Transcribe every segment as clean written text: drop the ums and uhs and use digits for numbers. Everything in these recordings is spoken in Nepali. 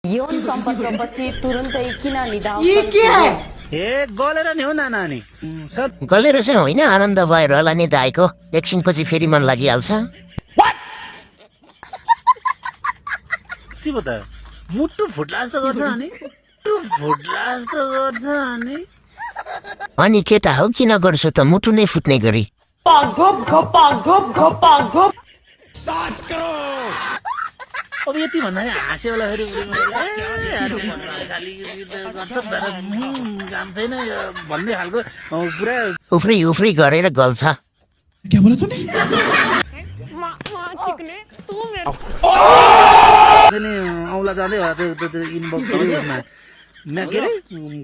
यौन सम्पर्कपछि तुरुन्तै किन निदाउँछन्? ये क्या है? ए गलेर नि हो नानी सर गलेर चाहिँ होइन आनन्द भएर होला नि दाइको एकछिनपछि फेरि मन लागिहाल्छ सिबो त मुटु फुट्ला जस्तो गर्छ अनि मुटु फुट्ला जस्तो गर्छ अनि अनि केटा हो किन गर्छु त मुटु नै फुट्ने गरी अब यति भन्दा हाँस्यो होला फेरि काम छैन भन्ने खालको पुरा उफ्री उफ्री गरेर गल्छ क्या बोला तूने? नि औला जाँदै होला त्यो इनबक्स के अरे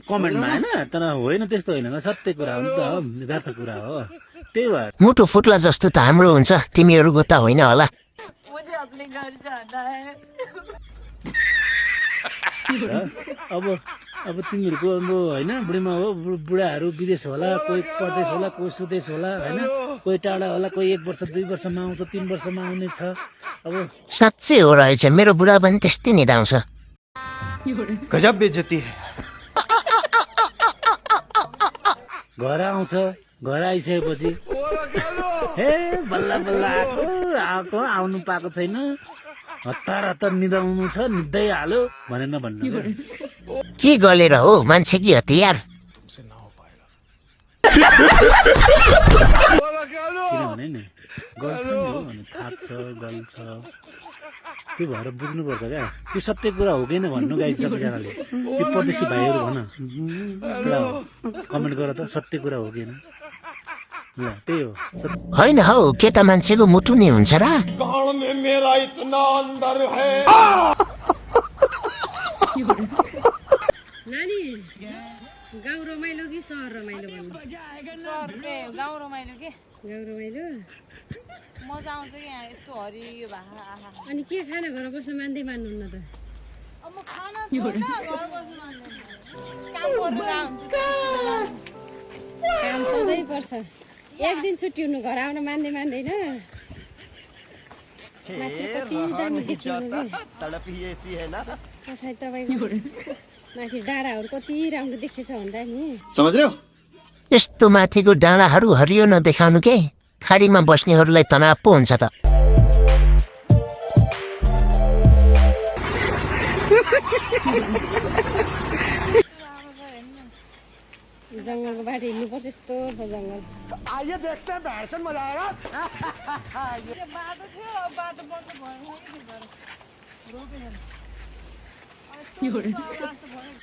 कमेन्टमा होइन तर होइन त्यस्तो होइन सत्य कुरा हो नि त हो यथार्थ कुरा हो त्यही भएर मुटु फुट्ला जस्तो त हाम्रो हुन्छ तिमीहरूको त होइन होला अब अब तिमीहरूको अब होइन बुढीमा हो बुढाहरू विदेश होला कोही परदेश होला कोही सुदेश होला होइन कोही टाढा होला कोही 1 वर्ष 2 वर्षमा आउँछ 3 वर्षमा आउने छ अब साँच्चै हो रहेछ मेरो बुढा पनि त्यस्तै निदाउँछ गजब बेइज्जती है घर आउँछ घर आइसकेपछि हे बल्ल बल्ल आएको आउनु पाएको छैन हतार हतार निदाउनु छ निद्दै हाल्यो भनेर भन्नु के गलेर हो मान्छे कि हतियार किनभने नि गर्छ नि हो भने थाक्छ गल्छ त्यो भएर बुझ्नुपर्छ क्या त्यो सत्य कुरा हो कि भन्नु गाइस सबैजनाले त्यो परदेशी भाइहरू भन कुरा हो कमेन्ट गर त सत्य कुरा हो कि ल त्यही हो होइन हौ केटा मान्छेको मुटु नि हुन्छ र नानी गाउँ रमाइलो कि सहर रमाइलो भन्नु गाउँ रमाइलो के गाउँ रमाइलो मजा आउँछ कि यहाँ यस्तो हरियो भए अनि के खाना घर बस्न मान्दै मान्नुहुन्न त अब म खाना घर बस्नु मान्दैन काम गर्नु हुन्छ काम सधैँ पर्छ एक दिन छुट्टी हुनु घर आउन मान्दैन माथि कति दामी देखिनु पछाडि तपाईँको माथि डाँडाहरू कति राम्रो देखेछ भन्दा नि समझ रहे हो यस्तो माथिको डाँडाहरू हरियो नदेखाउनु के खाडीमा बस्नेहरूलाई तनाव पो हुन्छ त जङ्गलको बाटो हिँड्नुपर्छ यस्तो छ जङ्गल आइए देखते हैं बैठन मजा आएगा बाटो थियो बाटो बन्द भयो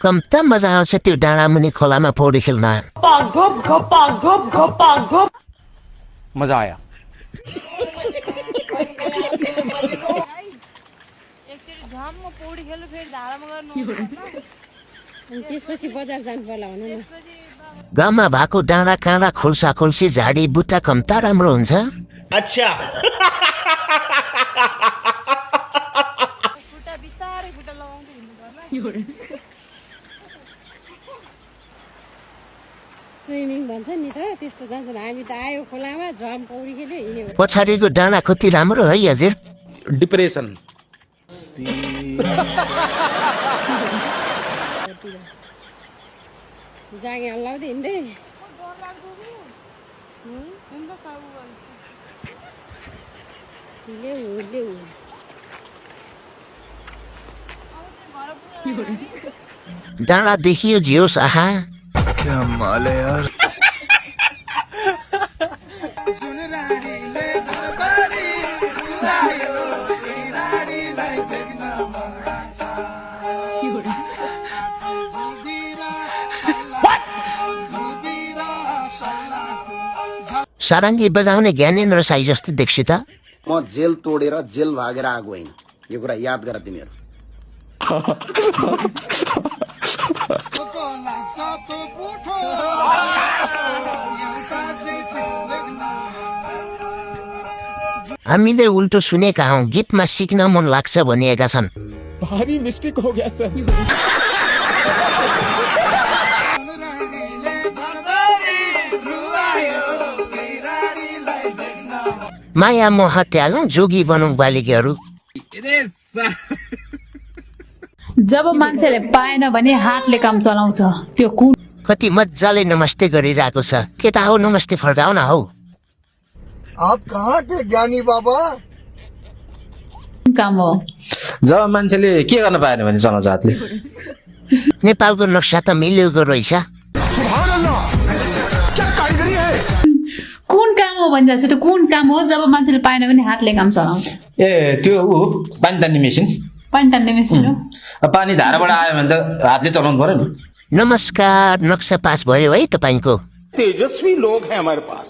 कम त मजा आउँछ त्यो डाँडा मुनि खोलामा पौडी खेल्न मजा आया एकचोटि झ्याममा पौडी खेल्नु फेरि धारामा गर्नु अनि त्यसपछि बजार जानु पर्ला भनौँ न गाउँमा भएको डाँडा काँडा खोल्सा खोल्सी झाडी बुट्टा कम्ता राम्रो हुन्छ खुट्टा बिस्तारै खुट्टा लगाउँदै हिँड्नु पर्ला स्विमिङ भन्छ नि त त्यस्तो जान्छन् हामी त आयो खोलामा झम पौडी खेल्यो हिँड्यो पछाडिको डाँडा कति राम्रो है हजुर डिप्रेशन जागे हल्लाउँदै हिँड्दै ल्याउ डाँडा देखियो जियोस् आहा क्या माल है यार सारङ्गी बजाउने ज्ञानेन्द्र साई जस्तो देख्छु त म जेल तोडेर जेल भागेर आएको होइन यो कुरा याद गर तिमीहरू हामीले उल्टो सुनेका हौ गीतमा सिक्न मन लाग्छ भनिएका छन् भारी मिस्टेक हो गया सर माया मोह त्यागौँ जोगी बनौँ बालिकाहरू जब मान्छेले पाएन भने हातले काम चलाउँछ त्यो कुन कति मजाले नमस्ते गरिरहेको छ केटा हो नमस्ते फर्काउ न हौ आप कहाँ थे ज्ञानी बाबा काम हो जब मान्छेले के गर्न पाएन भने चलाउँछ हातले नेपालको नक्सा त मिलेको रहेछ कुन काम हो भनिरहेको छ त्यो कुन काम हो जब मान्छेले पाएन भने हातले काम चलाउँछ ए त्यो पानी तान्ने मेसिन पानी तान्ने मेसिन हो पानी धाराबाट आयो भने त हातले चलाउनु पर्यो नि नमस्कार नक्सा पास भयो है तपाईँको तेजस्वी लोग हैं हमारे पास